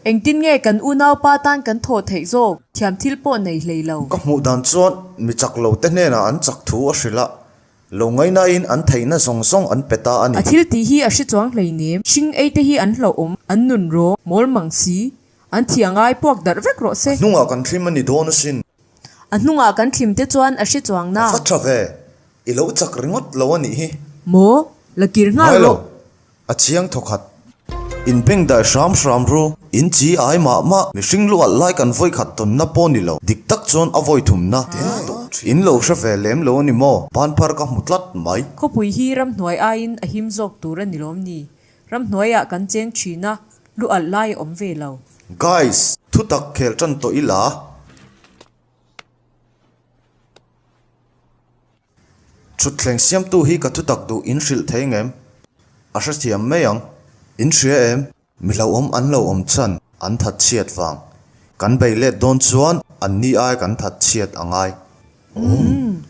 Engtin nge kan unaupa tan kan thawh theih zawk? Thiam thil pawh nei hlei lo. Ka hmuh dan chuan mi chak lo te hnenah an chak thu a hrilh a, lo ngainain an theihna zawng zawng an pe ta a ni. A thil tih hi a hre chuang hleinem. Hring ei te hi an hlauhawm, an nun rawng, mawl mang si. An thi a ngai puak darh vek rawh se. A hnungah kan thlim a ni dawn asin. A hnungah kan thlim te chuan a hre chuang na. A va tha ve, i lo chak ringawt lo a nih hi. Maw, la kir nghal Ngai lo, rawh. a chiang thawkhat. In beng daih hram hram ru, in chi ai mah mah, mihring lu alh lai kan vawi khat tawnna pawh ni lo, dik tak chuan a vawi thumna. In lo hre ve lem lo a ni maw? Banphar ka hmu tlat mai. Khawpui hi ramhnuai aiin a him zawk tur a ni lawm ni? Ramhnuaiah kan cheng thin a, lu alh lai a awm ve lo. Guys, thutak khel tan tawh ila. Thutthleng siamtu hi ka thutak duh in hrilh thei ngem? A hrethiam mai ang. In hria em? Mi hlauhawm an lo awm chhan an that chhiat vang. Kan bei let dawn chuan an ni ai kan that chhiat a ngai. Umm.